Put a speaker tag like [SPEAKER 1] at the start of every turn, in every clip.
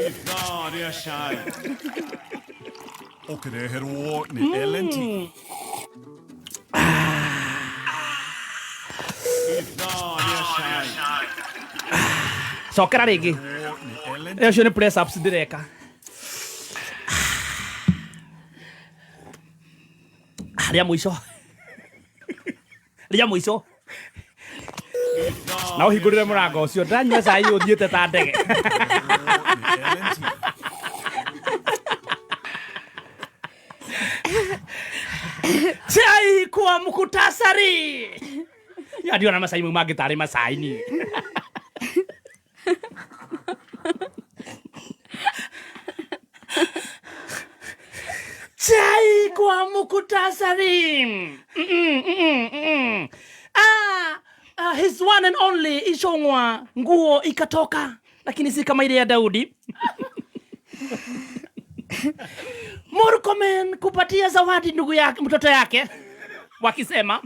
[SPEAKER 1] Ithaa rĩa cai ũkĩreherwo nĩ L&T. Ithaa rĩa cai
[SPEAKER 2] Cokera rĩngĩ.
[SPEAKER 1] nĩ L&T.
[SPEAKER 2] Ũcio nĩ press ups ndĩreka. Rĩa mũico. Rĩa mũico. Na ũhingũrĩre mũrango ũcio. Ndanyua cai ũthiĩte ta ndege.
[SPEAKER 1] Nĩ L&T.
[SPEAKER 2] Chai kwa mkutasari. Ya ndiona macai mau mangĩ tarĩ macai niĩ. Chai kwa mkutasari. Ah, his one and only Ichung'wa, nguo ikatoka lakini si kama ile ya Daudi. Murkomen kupatia zawadi ndugu yake, mtoto yake wakisema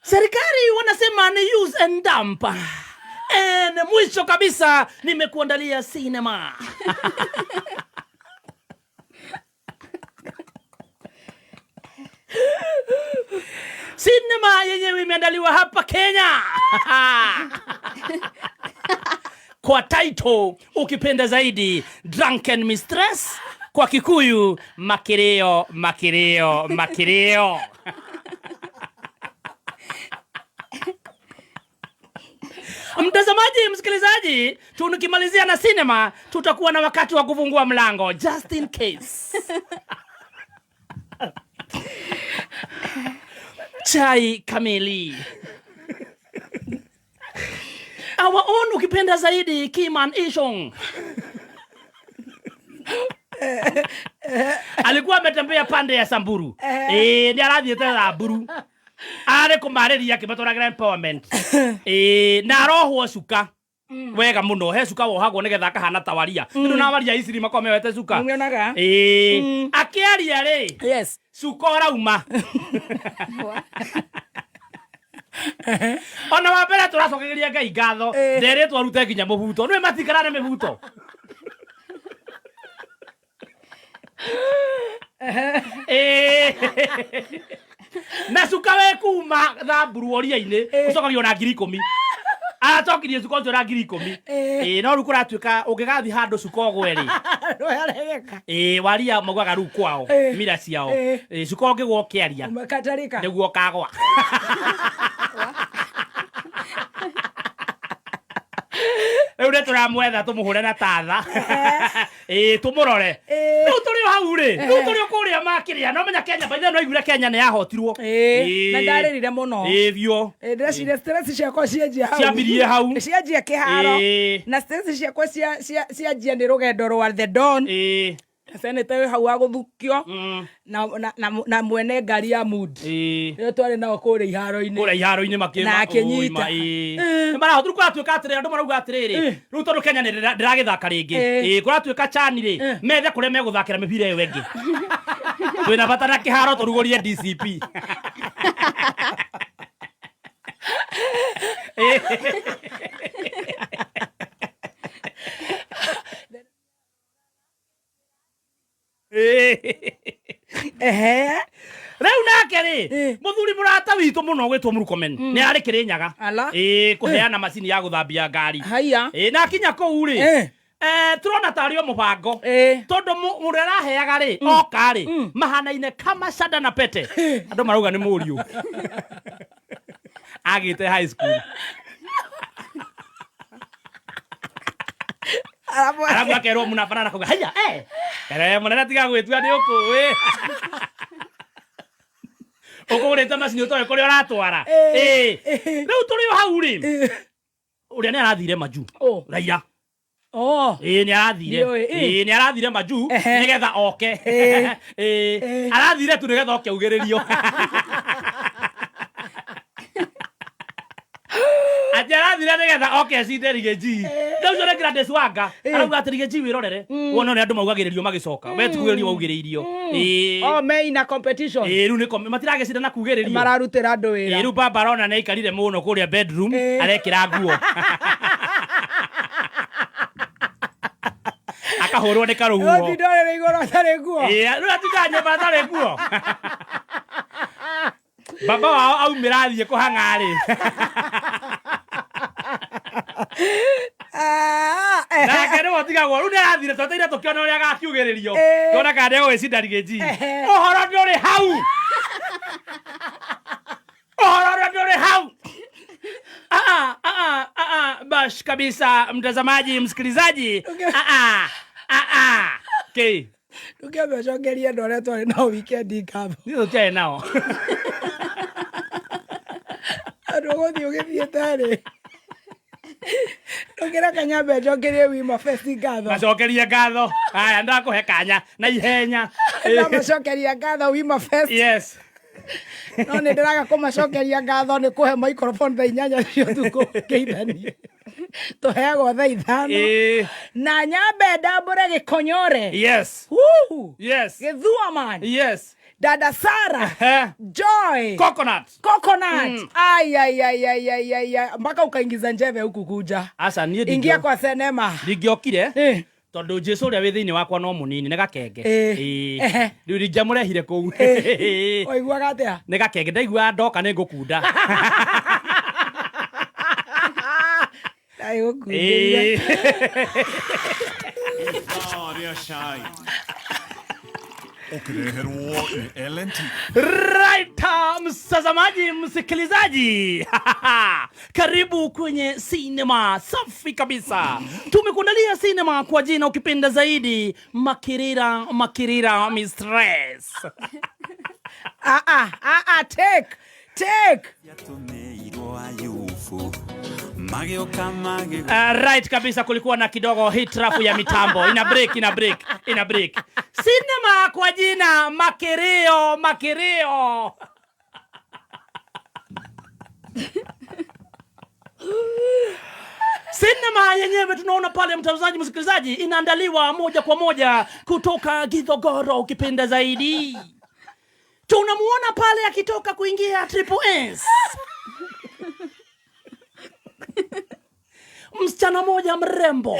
[SPEAKER 2] serikali wanasema ni use and dump. And mwisho kabisa nimekuandalia sinema. Sinema yenyewe imeandaliwa hapa Kenya kwa title ukipenda zaidi Drunken Mistress, kwa Kikuyu Makirio Makirio Makirio. Mtazamaji, msikilizaji, tukimalizia na sinema tutakuwa na wakati wa kufungua mlango just in case. Chai kamili. Our own ukipenda zaidi Kiman Ishong alikuwa ametembea pande ya Samburu. Nĩ arathiĩte Samburu arĩ kũmarĩria akĩmatwaragĩra empowerment. Na arohwo cuka wega mũno. He cuka wohagwo nĩgetha akahana ta waria. Nĩ na waria ici makoragwo mewete cuka.
[SPEAKER 3] Nĩonaga?
[SPEAKER 2] Akĩaria rĩ, cuka ũrauma. Ona wa mbere tũracokagĩria Ngai ngatho nderĩtwo arute nginya mũbuto. Nĩwe matikara na mĩbuto. Na cuka we kuma Thamburu woria-inĩ ũcokagio na 10,000. Aracokirie cuka ũcio na 10,000. No rĩu kũratuĩka ũngĩgathiĩ handũ cuka ũgwe rĩ,
[SPEAKER 3] Ndũraregeka.
[SPEAKER 2] Waria maugaga rĩu kwao mira ciao. Cuka ũngĩgwa ũkĩaria
[SPEAKER 3] Ũmekatarĩka.
[SPEAKER 2] nĩguo ũkagwa. Rĩu nĩ tũramwetha tũmũhũre na tatha. Tũmũrore. Rĩu tũrĩ o hau rĩ, rĩu tũrĩ o kũrĩa makĩrĩa. No menya Kenya, by the way, no aiguire Kenya nĩ yahotirwo.
[SPEAKER 3] Na ndarĩrire mũno.
[SPEAKER 2] Biũ.
[SPEAKER 3] Ndĩreciria stress ciakwa cianjia hau.
[SPEAKER 2] Ciambirie hau.
[SPEAKER 3] Cianjia kĩharo. Na stress ciakwa cianjia nĩ rũgendo rwa The Don. Senator wĩ hau wa gũthukio na mwene ngari ya Mood. Rĩo twarĩ nao kũrĩa iharo-inĩ.
[SPEAKER 2] Kũrĩa iharo-inĩ makĩ-
[SPEAKER 3] Na akĩnyita.
[SPEAKER 2] Oi, ma, Nĩ marahota. Rĩu kũratuĩka atĩrĩrĩ, andũ marauga atĩrĩrĩ, rĩu tondũ Kenya nĩ ndĩragĩthaka rĩngĩ. Kũratuĩka CHAN rĩ, methe kũrĩa megũthakĩra mĩbira ĩyo ĩngĩ. Twĩna bata na kĩharo tũrugũrie DCP. Rĩu nake rĩ, mũthuri mũrata witũ mũno gwĩtwo Murkomen nĩ arĩ Kĩrĩnyaga.
[SPEAKER 3] Ala.
[SPEAKER 2] Kũheana macini ya gũthambia ngari.
[SPEAKER 3] Haiya.
[SPEAKER 2] Na akinya kũu rĩ, turona tarĩ o mũbango. Tondũ ũrĩa araheaga rĩ, oka rĩ, mahanaine kama shada na pete. Andũ marauga nĩ mũriũ. Agĩte high school. Arabu akerwo mũnabanana kuga haiya, ere mũnene tiga gwĩtua nĩ ũkũĩ. Ũkũgũrĩte macini ũtoĩ kũrĩa ũratwara. Rĩu tũrĩ o hau rĩ, ũrĩa nĩ arathire majuu. Raila. Nĩ arathire.
[SPEAKER 3] Ndiũĩ,
[SPEAKER 2] Nĩ arathire majuu nĩgetha oke. Arathire tu nĩgetha oke augĩrĩrio. Atĩ arathire nĩgetha oke acinde Riggy G. Rĩu ũcio nĩ Gladys Wanga. Arauga atĩ Riggy G wĩrorere. Wone ũrĩa andũ maugagĩrĩrio magĩcoka. We ti kugĩrĩrio waugĩrĩirio. Ĩĩ.
[SPEAKER 3] Oh, me ina competition.
[SPEAKER 2] Ĩĩ, rĩu nĩ matiragĩcinda na kugĩrĩrio.
[SPEAKER 3] Mararutĩra andũ
[SPEAKER 2] Ĩĩ,
[SPEAKER 3] wĩra.
[SPEAKER 2] rĩu baba arona nĩ aikarire mũno kũrĩa bedroom arekĩra nguo. Akahũrwo nĩ karũhuho.
[SPEAKER 3] Ũtinda ũrĩrĩ igũrũ atarĩ nguo.
[SPEAKER 2] Ĩĩ, rĩu atindaga nyũmba atarĩ nguo. Baba wao aumĩra athiĩ kũhang'a-rĩ.
[SPEAKER 3] Ah, eh.
[SPEAKER 2] Nake nĩwe ũtigagwo rĩu nĩarathire tweteire tũkĩona ũrĩa agakiugĩrĩrio. Tuona kana nĩegũgĩcinda Riggy G. Ũhoro ndũrĩ hau. Ũhoro ũrĩa ndũrĩ hau. Ah, ah, ah, ah, bash kabisa mtazamaji, msikilizaji. Ah, ah, ah, ah. Kĩ?
[SPEAKER 3] Ndũngĩambe ũcokerie andũ arĩa twarĩ nao weekend ngatho.
[SPEAKER 2] Niĩ tũtiarĩ nao.
[SPEAKER 3] Andũ ũgũthiĩ ũgĩthiĩte rĩ. Ndũngĩreka nyambe njokerie Wima Fest ngatho.
[SPEAKER 2] Macokerie ngatho. Haya, ndakũhe kanya na ihenya.
[SPEAKER 3] Ndamacokeria ngatho Wima Fest.
[SPEAKER 2] Yes.
[SPEAKER 3] No nĩ ndĩraga kũmacokeria ngatho nĩ kũhe microphone thaa 8 cia ũtukũ kĩithanie. Tũheagwo thaa 5. Na nyambe ndambũre gĩkonyore.
[SPEAKER 2] Yes.
[SPEAKER 3] Woo!
[SPEAKER 2] Yes.
[SPEAKER 3] Gĩthua man.
[SPEAKER 2] Yes.
[SPEAKER 3] Dada Sara. Joy.
[SPEAKER 2] Coconut.
[SPEAKER 3] Coconut. Ai ai ai ai ai ai ai. Mpaka ukaingiza njeve huku kuja.
[SPEAKER 2] Aca niĩ
[SPEAKER 3] Ingia kwa senema.
[SPEAKER 2] ndingĩokire tondũ Jesu ũrĩa wĩ thĩinĩ wakwa no mũnini nĩ gakenge.
[SPEAKER 3] Eh. Ehe.
[SPEAKER 2] Rĩu ndingĩamũrehire kũu.
[SPEAKER 3] Waiguaga atĩa?
[SPEAKER 2] Nĩ gakenge ndaiguaga ndoka nĩ ngũkunda.
[SPEAKER 3] Ndagũkundĩire.
[SPEAKER 1] Ithaa rĩa cai. Ũkĩreherwo nĩ L&T.
[SPEAKER 2] Right, mtazamaji, msikilizaji, karibu kwenye sinema safi kabisa. Tumekuandalia sinema kwa jina ukipenda zaidi Makirira Makirira Mistress.
[SPEAKER 3] Ah ah ah ah, take take.
[SPEAKER 4] Yatũmĩirwo Ayubu magĩũka magĩ
[SPEAKER 2] Right kabisa, kulikuwa na kidogo hitilafu ya mitambo. Ina break, ina break, ina break. Sinema kwa jina Makirio Makirio. Sinema yenyewe tunaona pale, mtazamaji, msikilizaji, inaandaliwa moja kwa moja kutoka Githogoro, ukipenda zaidi. Tunamuona pale akitoka kuingia Triple S. Msichana moja mrembo,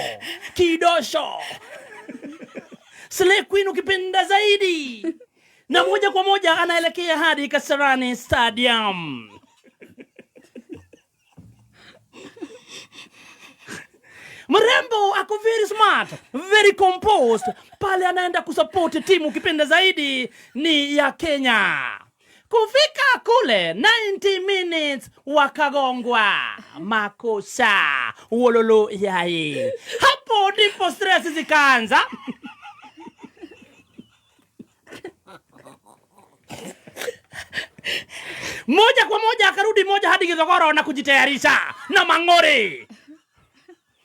[SPEAKER 2] kidosho, Slay Queen ukipenda zaidi, na moja kwa moja anaelekea hadi Kasarani Stadium. Mrembo ako very smart, very composed. Pale anaenda kusupport timu ukipenda zaidi ni ya Kenya. Kufika kule 90 minutes wakagongwa makosa wololo yai. Hapo ndipo stress zikaanza. Moja kwa moja akarudi moja hadi Githogoro na kujitayarisha na mang'ore.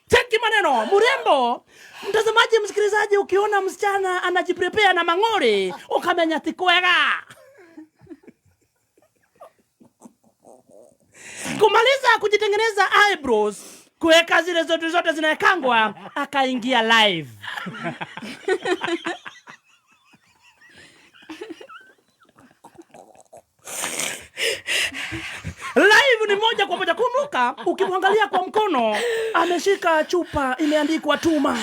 [SPEAKER 2] Cheki maneno murembo. Mtazamaji, msikilizaji, ukiona msichana anajiprepare na mang'ore ukamenya ti kwega. Kumaliza kujitengeneza eyebrows, kuweka zile zote zote zinawekangwa, akaingia live. Live ni moja kwa moja. Kumbuka, ukimwangalia kwa mkono ameshika chupa imeandikwa tuma.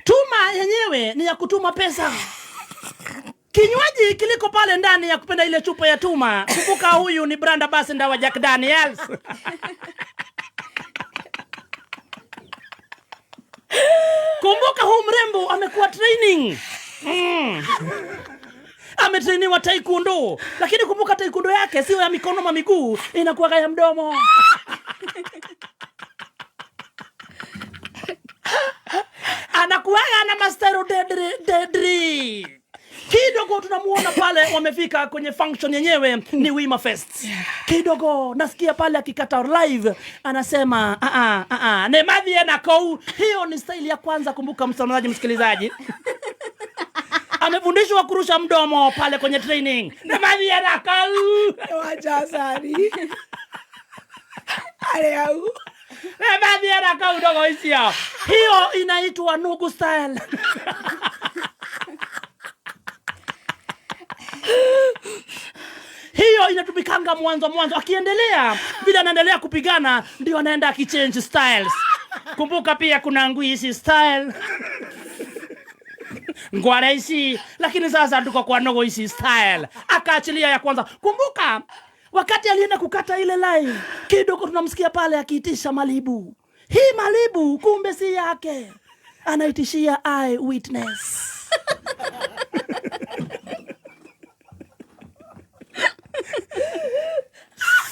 [SPEAKER 2] Tuma yenyewe ni ya kutuma pesa. Kinywaji kiliko pale ndani ya kupenda ile chupa ya tuma. Kumbuka huyu ni brand ambassador wa Jack Daniels. Kumbuka huu mrembo amekuwa training. Ametrainiwa taekwondo. Lakini kumbuka taekwondo yake sio ya mikono ma miguu, inakuwa ya mdomo. Anakuwaga na mastero dedri, dedri. Kidogo tunamuona pale wamefika kwenye function yenyewe ni Wima Fest. Kidogo nasikia pale akikata live anasema a a a ne madhi na kou. Hiyo ni style ya kwanza, kumbuka mtazamaji, msikilizaji. Amefundishwa kurusha mdomo pale kwenye training. Nĩ mathiĩ na kau.
[SPEAKER 3] Wajacari arĩ hau.
[SPEAKER 2] Nĩ mathiĩ na kau ndogo icio. Hiyo inaitwa Nugu style. Hiyo inatumikanga mwanzo mwanzo, akiendelea vile anaendelea kupigana ndio anaenda akichange styles. Kumbuka pia kuna ngwisi style, ngware ici, lakini sasa tuko kwa nogo ici style. Akaachilia ya kwanza. Kumbuka wakati alienda kukata ile live kidogo, tunamsikia pale akiitisha malibu. Hii malibu kumbe si yake, anaitishia eye witness.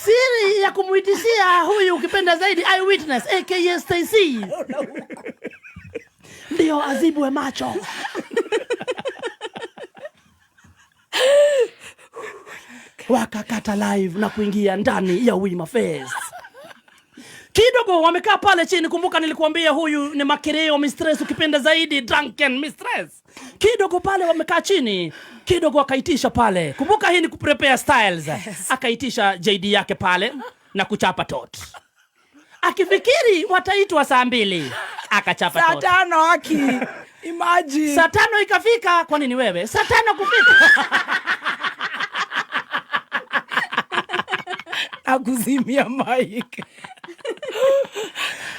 [SPEAKER 2] Siri ya kumuitishia huyu ukipenda zaidi eyewitness aka Stacy ndio azibwe macho. Wakakata live na kuingia ndani ya Wima Fest. Kidogo wamekaa pale chini. Kumbuka nilikuambia huyu ni Makereo mistress, ukipenda zaidi drunken mistress. Kidogo pale wamekaa chini kidogo, akaitisha pale. Kumbuka hii ni kuprepare styles. Akaitisha JD yake pale na kuchapa tot, akifikiri wataitwa saa 2, akachapa
[SPEAKER 3] Saa
[SPEAKER 2] tot.
[SPEAKER 3] 5 haki. Imagine.
[SPEAKER 2] Saa 5 ikafika. Kwa nini wewe? Saa 5 kufika
[SPEAKER 3] Akuzimia mic.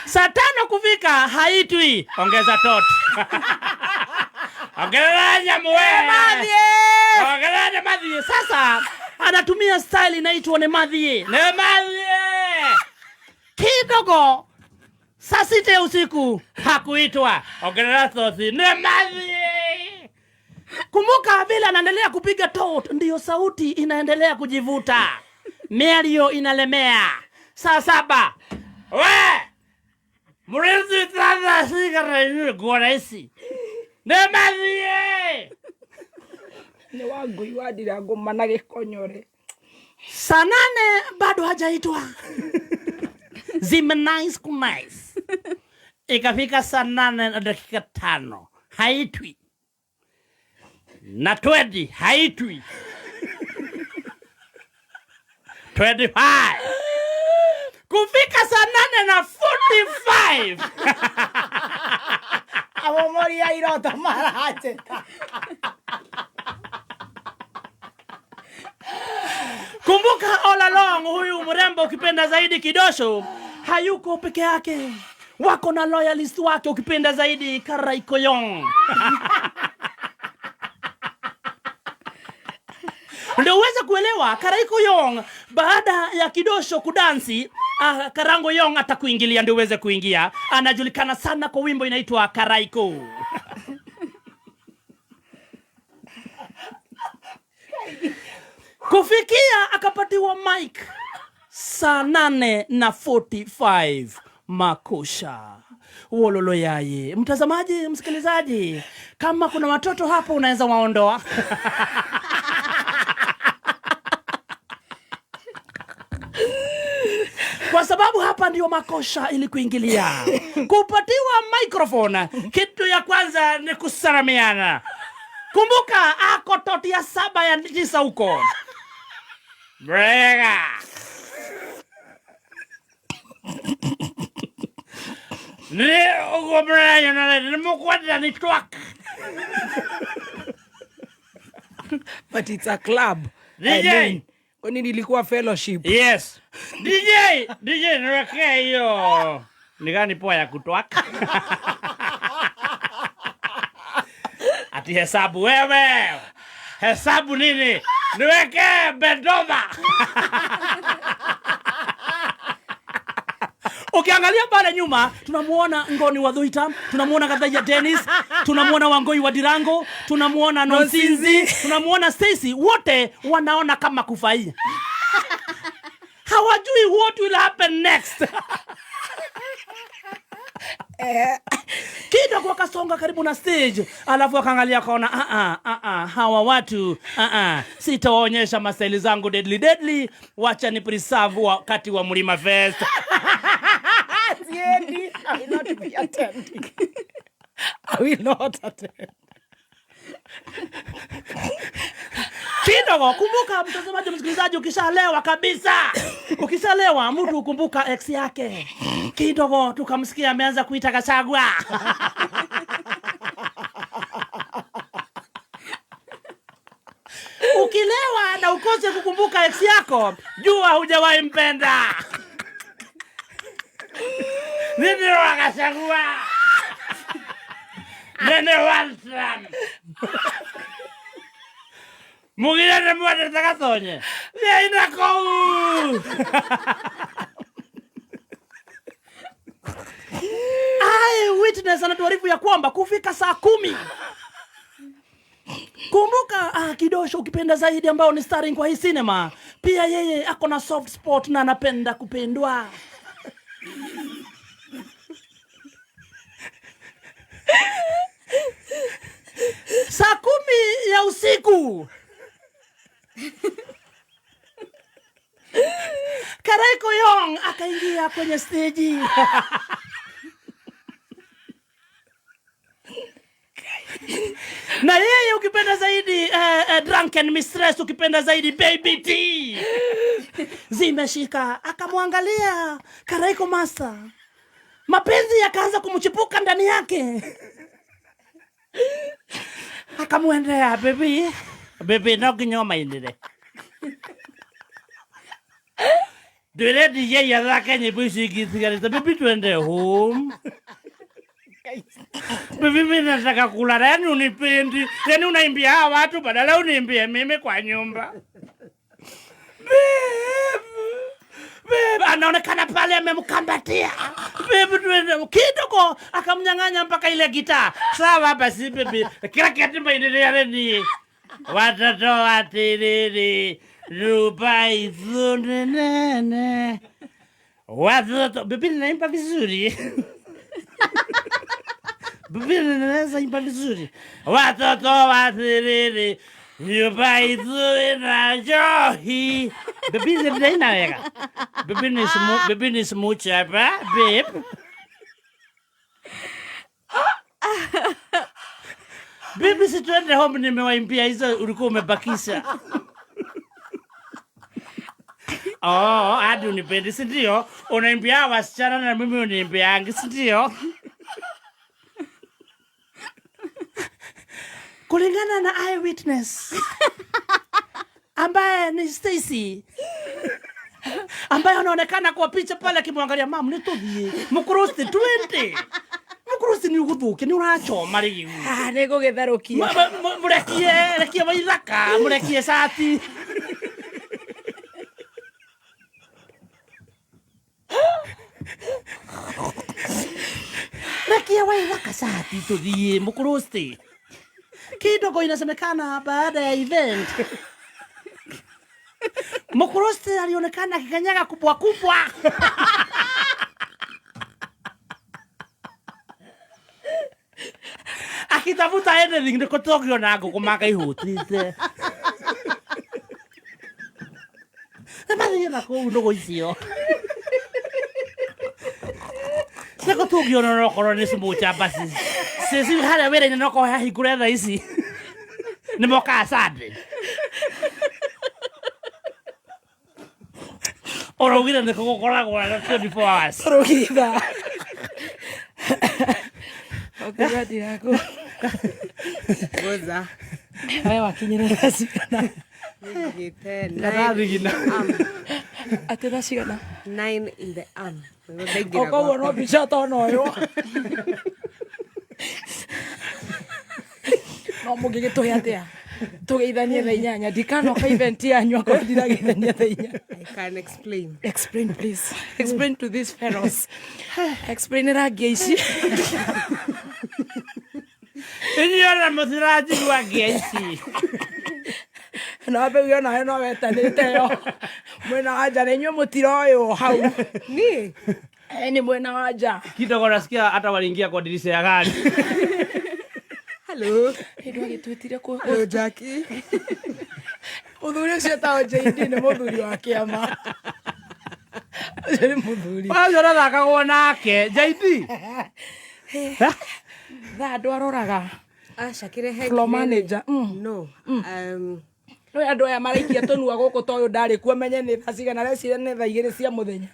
[SPEAKER 2] Saa 5 kufika haitwi. Ongeza tot. Ongeza nyamu wewe. Ongeza nyamu. Sasa anatumia style inaitwa Nemadhie. Nemadhie. Kidogo saa 6 ya usiku hakuitwa. Ongeza tot. Nemadhie. Kumbuka vile anaendelea kupiga tot ndio sauti inaendelea kujivuta. Miario inalemea. Saa 7. We! Mrinzi tata sigara ngora ici. Nemadhie.
[SPEAKER 3] Nĩ Wangui wa Ndirangũma na gĩkonyore.
[SPEAKER 2] Saa 8 bado hajaitwa. Zime nice ku nice. Ikafika saa 8:05 haitwi. Na 20 haitwi. 25. Kufika saa 8:45.
[SPEAKER 3] Amomori ya iroto maracheta.
[SPEAKER 2] Kumbuka all along huyu mrembo ukipenda zaidi Kidosho hayuko peke yake. Wako na loyalist wake ukipenda zaidi Karaikoyong. Ndio uweze kuelewa Karaikoyong baada ya Kidosho kudansi, Karango Yong atakuingilia ndio uweze kuingia. Anajulikana sana kwa wimbo inaitwa Karaiko. Kufikia akapatiwa mic saa 8:45. Makusha wololo yaye. Mtazamaji, msikilizaji, kama kuna watoto hapo unaweza waondoa. Kwa sababu hapa ndio makosha ili kuingilia. Kupatiwa microphone, kitu ya kwanza ni kusalamiana. Kumbuka ako toti ya 7 ya 9 huko. Brega. Ni ugo brega na ni mukwenda ni twak.
[SPEAKER 3] But it's a club.
[SPEAKER 2] DJ.
[SPEAKER 3] I mean, kwani nilikuwa fellowship.
[SPEAKER 2] Yes. DJ, DJ niwekee hiyo. Ni gani poa ya kutwak? Ati hesabu wewe. Hesabu nini? Niweke bendova. Ukiangalia pale nyuma tunamuona Ngoni wa Thuita, tunamuona Gathaiya Dennis, tunamuona Wangoi wa Dirango, tunamuona Nonsinzi, tunamuona Stacy, wote wanaona kama kufai. Hawajui what will happen next. Kidogo akasonga karibu na stage, alafu akaangalia akaona, hawa watu, sitawaonyesha mastaili zangu deadly deadly, wacha ni preserve wakati wa Mlima Fest.
[SPEAKER 3] Siendi, I will not be attending. I will not attend.
[SPEAKER 2] Kidogo kumbuka, mtazamaji, msikilizaji, ukishalewa kabisa, ukishalewa mtu hukumbuka ex yake. Kidogo tukamsikia ameanza kuita Gachagua. Ukilewa na ukose kukumbuka ex yako, jua hujawahi mpenda. Nini wa Gachagua? Nene Waltram. Mugire nĩ mwendete Gatonye. Thiĩi na kũu. Eye witness anatuarifu ya kwamba kufika saa 10. Kumbuka Kidosho ukipenda zaidi ambao ni starring kwa hii cinema, pia yeye ako na soft spot na anapenda kupendwa. Saa 10 ya usiku Karaiko Yong akaingia kwenye stage. Na yeye ukipenda zaidi drunken mistress, ukipenda zaidi baby T zimeshika. Akamwangalia Karaiko Master, mapenzi yakaanza kumchipuka ndani yake. Akamwendea, baby, baby no nginya ũmainĩre. Ndwĩre DJ athake nyĩmbo ici ingĩ itigarĩte. Baby, twende home. Baby, mimi nataka kulala. Yani unipendi. Yani unaimbia hawa watu badala uniimbie mimi kwa nyumba. Babe, babe, anaonekana pale amemkambatia. Baby, twende. Kidogo akamnyang'anya mpaka ile gitaa. Sawa basi baby. Kila kitu maendelea ni watoto watiriri ruba izunenene. Watoto, baby, ninaimba vizuri. Baby, ninaweza imba vizuri. Watoto watiriri nyumba izuri njohi. Baby, ninaimba wega. Baby ni smu, baby ni smucha hapa, babe. Baby, si tuende home, nimewaimbia hizo ulikuwa umebakisha. Oh, hadi unipendi, si ndio? Unaimbia wasichana na mimi uniimbiangi, si ndio? Kulingana na eyewitness ambaye ni Stacy, ambaye anaonekana kwa picha pale akimwangalia mam, ni tuthie mukurusti 20 mukurusti ni uguthukia ni urachoma riu.
[SPEAKER 3] Ni gugitharukia.
[SPEAKER 2] Murekie, rekie waithaka, murekie cati. Rekie waithaka cati tuthie mukurusti. Kidogo inasemekana baada ya event Mukurusti alionekana akikanyaga kubwa kubwa. Akitafuta anything niko Tokyo na ngũkũ makaihũtite. Nĩmathiĩ na kũu ndũgũ icio. Nĩkũ tũngĩona no korwo nĩ smooch basi. Sisi harĩa wĩra-inĩ no korwo hahingũre thaa ici. Nĩ mokaga Sunday. Ũraugire nĩkũ gũkoragwo na 24 hours.
[SPEAKER 3] Tũrũgitha. Ũkĩra ndiraku.
[SPEAKER 5] Goza.
[SPEAKER 3] We wakinyire thaa cigana?
[SPEAKER 5] Nĩnjigĩte
[SPEAKER 2] Ndarathigina.
[SPEAKER 3] Atĩ thaa cigana?
[SPEAKER 5] 9 in the am. Nĩguo ndaingĩra
[SPEAKER 3] Okoguo no
[SPEAKER 5] gwakwa.
[SPEAKER 3] mbica tona ũyũ. No mũngĩgĩtũhe atĩa? Tũgeithanie thaa 8. Ndikanoka event yanyu akorwo ndirageithania thaa 8.
[SPEAKER 5] I can explain.
[SPEAKER 3] Explain please. Explain to these fellows. Explain rangi ici.
[SPEAKER 2] Inyuĩ ona mũtiranjigua ngia ici.
[SPEAKER 3] Na wambe uge onawe no wetanĩte yo. Mwena wa nja na inyuĩ mũtiroywo hau.
[SPEAKER 5] Niĩ?
[SPEAKER 3] Nĩ mwena wa nja.
[SPEAKER 2] Kidogo nasikia hata waliingia kwa dirisha ya gari.
[SPEAKER 5] Hello.
[SPEAKER 3] Hĩndĩ agĩtwĩtire kũ-
[SPEAKER 5] Hello, Jackie.
[SPEAKER 3] Mũthuri ũcio etagwo JD nĩ mũthuri wa kĩama. Ũcio nĩ mũthuri.
[SPEAKER 2] Ũcio ũrathakagwo nake, JD.
[SPEAKER 3] Thaa andũ aroraga.
[SPEAKER 5] Aca kĩrĩa hekire
[SPEAKER 3] Floor
[SPEAKER 5] rĩ,
[SPEAKER 3] manager.
[SPEAKER 5] No.
[SPEAKER 3] Nĩ andũ aya maraikia tũnua gũkũ ta ũyũ ndarĩ kuo menye nĩ thaa cigana areciria nĩ thaa 2 cia mũthenya.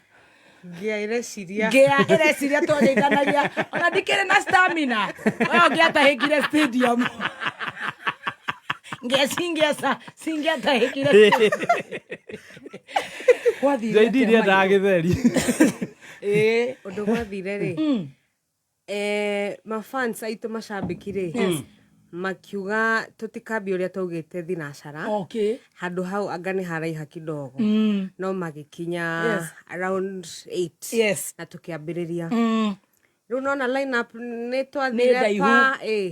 [SPEAKER 5] Ngĩa ĩreciria.
[SPEAKER 3] Ngĩa ĩreciria twageithanagia ona ndikĩrĩ na stamina ũyũ ngĩatahĩkire stadium. Ngĩa cingĩaca cingĩatahĩkire. Gwathire
[SPEAKER 2] JD
[SPEAKER 3] atĩa
[SPEAKER 2] nĩendaga
[SPEAKER 3] Maitũ?
[SPEAKER 2] gĩtheri.
[SPEAKER 3] Ĩĩ.
[SPEAKER 5] Ũndũ gwathire rĩ, mafans aitũ macambĩki rĩ, makiuga tũtikambie ũrĩa twaugĩte thinacara.
[SPEAKER 3] Okay.
[SPEAKER 5] Handũ hau anga nĩ haraiha kidogo. No magĩkinya around 8. Na tũkĩambĩrĩria. Rĩu nona line up nĩ
[SPEAKER 3] Nĩ
[SPEAKER 5] twathire
[SPEAKER 3] ndaihu.
[SPEAKER 5] pa ĩ.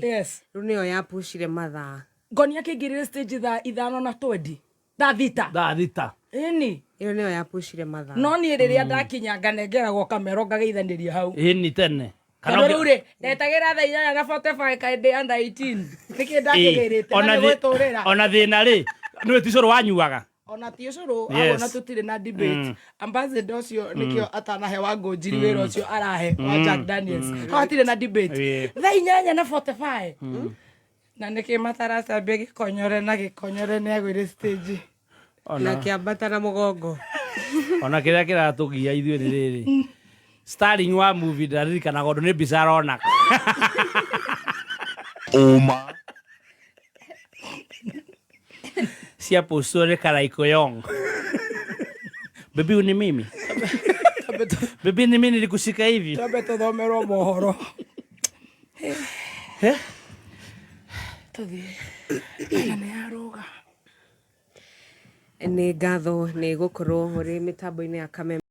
[SPEAKER 5] Rĩu nĩyo yapushire mathaa.
[SPEAKER 3] Ngoni akĩingĩrire stage thaa 5 na 20. Thaa 6.
[SPEAKER 2] Thaa 6.
[SPEAKER 3] Ĩni.
[SPEAKER 5] Ĩyo nĩyo yapushire mathaa.
[SPEAKER 3] No niĩ rĩrĩa ndakinya nganengeragwo kamero ngageithanĩria hau.
[SPEAKER 2] Ĩni tene.
[SPEAKER 3] Tondũ rĩu rĩ, ndetagĩra thaa 8 na 45 kaĩ ndĩ under 18. Nĩkĩ ndakĩgĩrĩte na nĩ gwĩtũrĩra.
[SPEAKER 2] Ona thĩna rĩ, nĩwe ti cũrũ wanyuaga.
[SPEAKER 3] Ona ti ũcũrũ awona tũtirĩ na debate. Ambassador ũcio nĩkĩo atanahe wa Ngũnjiri wĩra ũcio arahe wa Jack Daniels. Hau hatirĩ na debate. Thaa 8 na 45. Na nĩkĩ mataracambia gĩkonyore na gĩkonyore nĩagũire stage.
[SPEAKER 5] Na kĩambata na mũgongo.
[SPEAKER 2] Ona kĩrĩa kĩratũgia ithuĩ nĩ rĩrĩ. Starring wa movie ndaririkanaga ũndũ nĩ mbica arona.
[SPEAKER 1] Ũma.
[SPEAKER 2] Cia postwo nĩ Karaiko Yong. Baby ni mimi. Baby ni mimi nilikushika hivi.
[SPEAKER 3] Twambe tũthomerwo mohoro. Tũthiĩ. Kana nĩ yarũga.
[SPEAKER 5] Nĩ ngatho nĩ gũkorwo ũrĩ mĩtambo-inĩ ya Kameme.